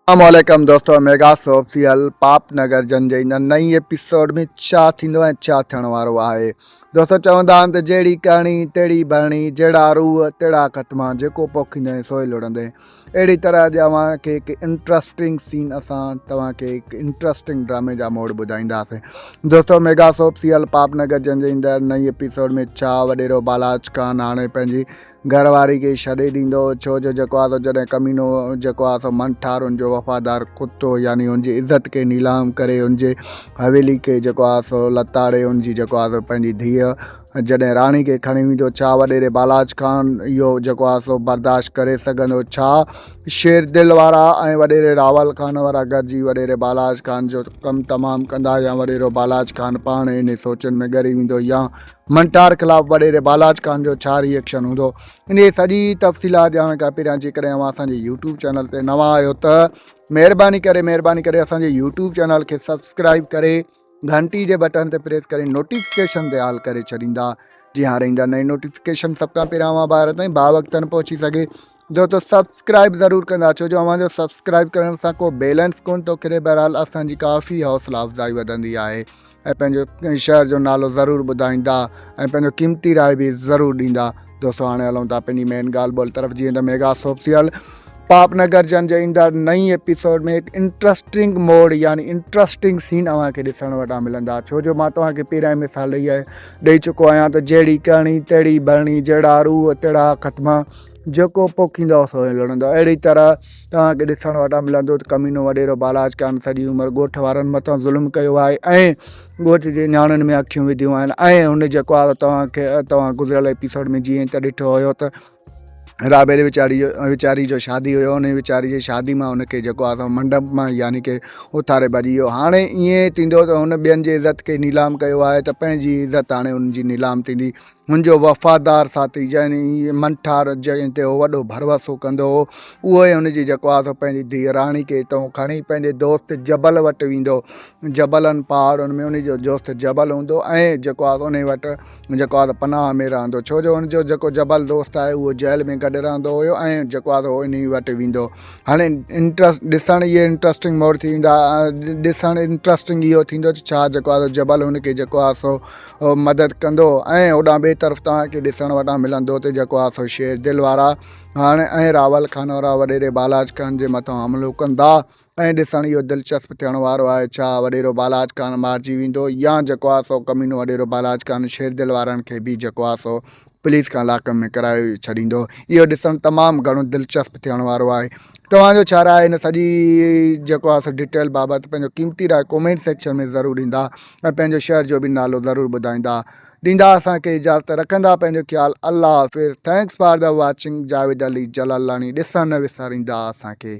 السلام عليڪم دوستو ميگا سوپ سيريل پاپ نگر جن جي ايندڙ نئين ايپيسوڊ ۾ ڇا ٿيندو ۽ ڇا ٿيڻ وارو آهي دوستو چوندا آهن ته جهڙي ڪهڻي تهڙي ڀرڻي جهڙا روح تهڙا ختما جيڪو پوکيندين سوئي لڙندين اهڙي طرح اڄ اوهان کي هڪ انٽرسٽنگ سين اسان توهان کي هڪ انٽرسٽنگ ڊرامي جا موڙ ٻڌائينداسين دوستو ميگا سوپ سيريل پاپ نگر جن جي ايندڙ نئين ايپيسوڊ ۾ ڇا وڏيرو بالاچ خان هاڻي پنهنجي گهر واري کي ڇڏي ڏيندو هو، ڇو جو جيڪو آهي سو جڏهن ڪمينو جيڪو آهي سو منٺار ان جو وفادار ڪتو يعني ان جي عزت کي نيلام ڪري ان جي حويلي کي جيڪو آهي سو لتاڙي ان جي جيڪو آهي سو پنهنجي ڌيء جڏهن راڻي کي کڻي ويندو ڇا وڏيري بالاچ خان اهو جيڪو آهي سو برداشت ڪري سگهندو ڇا شير دل وارا ۽ وڏيري راول خان وارا گڏجي وڏيري بالاچ خان جو ڪم تمام ڪندا يا وڏيرو بالاچ خان پاڻ انهي سوچن ۾ ڳري ويندو يا منٽار خلاف وڏيري بالاچ خان جو ڇا ري ايڪشن هوندو انهي سڄي تفصيلات ڄاڻڻ کان پهريان جيڪڏهن اوهان اسان جي يوٽيوب چينل تي نوان آهيو ته مهرباني ڪري مهرباني ڪري اسان جي يوٽيوب چينل کي سبسڪرائب ڪري گهنٽي جي بٽڻ تي پريس ڪري نوٽيفڪيشن تي آل ڪري ڇڏيندا جي هاڻي ايندا نئين نوٽيفڪيشن سڀ کان پهريان اوهان ڀائر تائين با وقتن پهچي سگهي دوستو سبسڪرائب ضرور ڪندا ڇو جو اوهان جو سبسڪرائب ڪرڻ سان ڪو بيلنس ڪون ٿو ڪري بهرحال اسان جي ڪافي حوصلا افزائي وڌندي آهي ۽ پنهنجو شهر جو نالو ضرور ٻڌائيندا ۽ پنهنجو قيمتي راء به ضرور ڏيندا دوستو هاڻي هلون ٿا پنهنجي مين ڳالهه ٻولهه طرف جيئن ته ميگا سوپ سيريل پاپ نگر جن جي ايندڙ نئين ايپيسوڊ ۾ هڪ انٽرسٽنگ موڙ يعني انٽرسٽنگ سين اوهان کي ڏسڻ وٽان ملندا ڇو جو مان توهان کي پهريان مثال ڏئي ڏئي چڪو آهيان ته جهڙي ڪهڻي تهڙي ڀرڻي جهڙا روح تهڙا ختما جيڪو پوکيندؤ سو ئي لڻندؤ. اهڙي طرح توهان کي ڏسڻ وٽان ملندو ته ڪمينو وڏيرو بالاچ خان سڄي عمر ڳوٺ وارن مٿان ظلم ڪيو آهي ۽ ڳوٺ جي نياڻين ۾ اکيون وڌيون آهن ۽ هن جيڪو آهي توهان کي توهان گذريل ايپيسوڊ ۾ جيئن ته ڏٺو هيو ته رابيل ويچاري جو ويچاري جو شادي هيو ان ويچاري جي شادي مان هن کي جيڪو آهي سو منڊپ مان يعني ڪي اٿاري ڀڄي ويو هاڻي ائين ٿيندو ته هن ٻين جي عزت کي نيلام ڪيو آهي ته پنهنجي عزت هاڻي ان جي نيلام ٿيندي هن جو وفادار ساٿي يعني منٺار جنهن تي هو وڏو ڀروسو ڪندو هو، اهو ئي هن جي جيڪو آهي سو پنهنجي ڌيء راڻي کي اتان کڻي پنهنجي دوست جبل وٽ ويندو. جبلن پهاڙن ۾ ان جو دوست جبل هوندو ۽ جيڪو آهي سو انهي وٽ جيڪو آهي سو پناهه ۾ رهندو. ڇو جو هن جو جيڪو جبل دوست آهي اهو جيل ۾ گڏ رهندو هيو ۽ جيڪو آهي سو هو انهي وٽ ويندو. هاڻي انٽرسٽ ڏسڻ اهي انٽرسٽنگ موڙ ٿي ويندا ڏسڻ انٽرسٽنگ اهو ٿيندو ته ڇا جيڪو آهي سو جبل هن کي جيڪو آهي سو مدد ڪندو ۽ هوڏانهن ٻئي طرف توهان کي ڏسڻ وٽان ملندو ته جيڪو آ سو شير دل وارا هاڻ ۽ راول خان وارا وڏيري بالاچ خان جي مٿان حملو ڪندا ۽ ڏسڻ اهو دلچسپ ٿيڻ وارو آهي ڇا وڏيرو بالاچ خان مارجي ويندو يا جيڪو آ سو ڪمينو وڏيرو بالاچ خان شير دل وارن کي به جيڪو آ سو پوليس کان لاڪ ۾ ڪرائي ڇڏيندو اهو ڏسڻ تمام گهڻو دلچسپ ٿيڻ وارو آهي توهان جو ڇا راء آهي هن سڄي جيڪو آهي سو ڊيٽيل بابت پنهنجو قيمتي راء ڪومينٽ سيڪشن ۾ ضرور ڏيندا ۽ پنهنجو شهر جو به نالو ضرور ٻڌائيندا ڏيندا اسان کي اجازت رکندا پنهنجو خيال الله حافظ thanks for the watching Javed Ali Jalalani ڏسڻ نه وساريندا اسان کي.